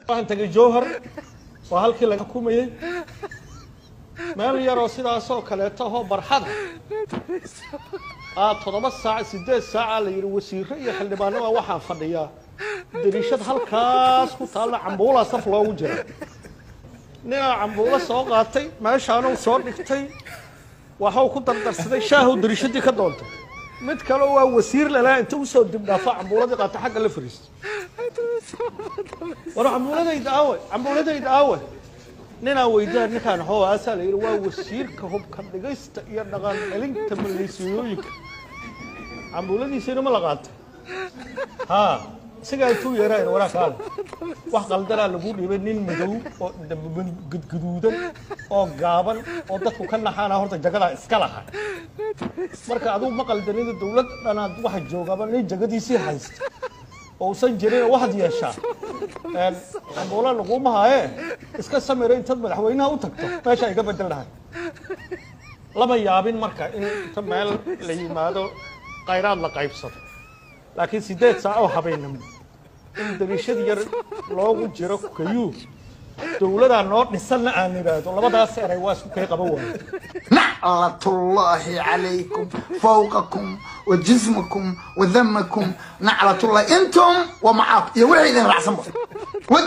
Waxaan tagay Jowhar, waa halkii laga kumayey, meel yaroo sidaasoo kaleeto ahoo barxada 7 saac 8 saaca la yidhi wasiiro iyo xildhibaanada waxaa fadhiyaa dariishad halkaas ku taalla, cambuulaa saf loogu jira. Ninaa cambuulo soo qaatay, meeshaanuu soo dhigtay, waxuu ku dardarsaday shaahu, dariishadii ka doontay. Mid kale waa wasiir lalaa inta usoo dibdhaafa cambuuladii qaatay, xagga la fariistay. War cambuuladayda aawe? Cambuuladayda aawe? Ninaa weydiyaa ninkaan hooaasaa la yidhi waa wasiirka hubka dhigaysta iyo dhaqan celinta maleesiyooyinka, cambuuladiisiina ma la qaatay? Ha, isagaa intuu yeeraa waraa kaale, wax qaldanaa lagu dhiibay. Nin madow oo gudguduudan oo gaaban oo dadku ka naxaana horta jagadaa iska laha. Marka adigu ma qaldanida, dowlad dhanaad waxa joogaba nin jagadiisii haysta oo usan jirin. Waxaad yeeshaa, cambuula laguma haye, iska samira intaad madaxweynaha u tagto meesha iga bedel lahay. Lama yaabin marka in inta meel la yimaado khayraad la qaybsado, laakiin 8 saac oo habeennimo in dariishad yar loogu jiro kayuu dowladaa noo dhisanna aan idhaahdo, labadaas eray waa isku kay qaban waayo. نعلة الله عليكم فوقكم وجسمكم وذمكم، نعلة الله انتم ومعاكم يا وحيد رعسن ود.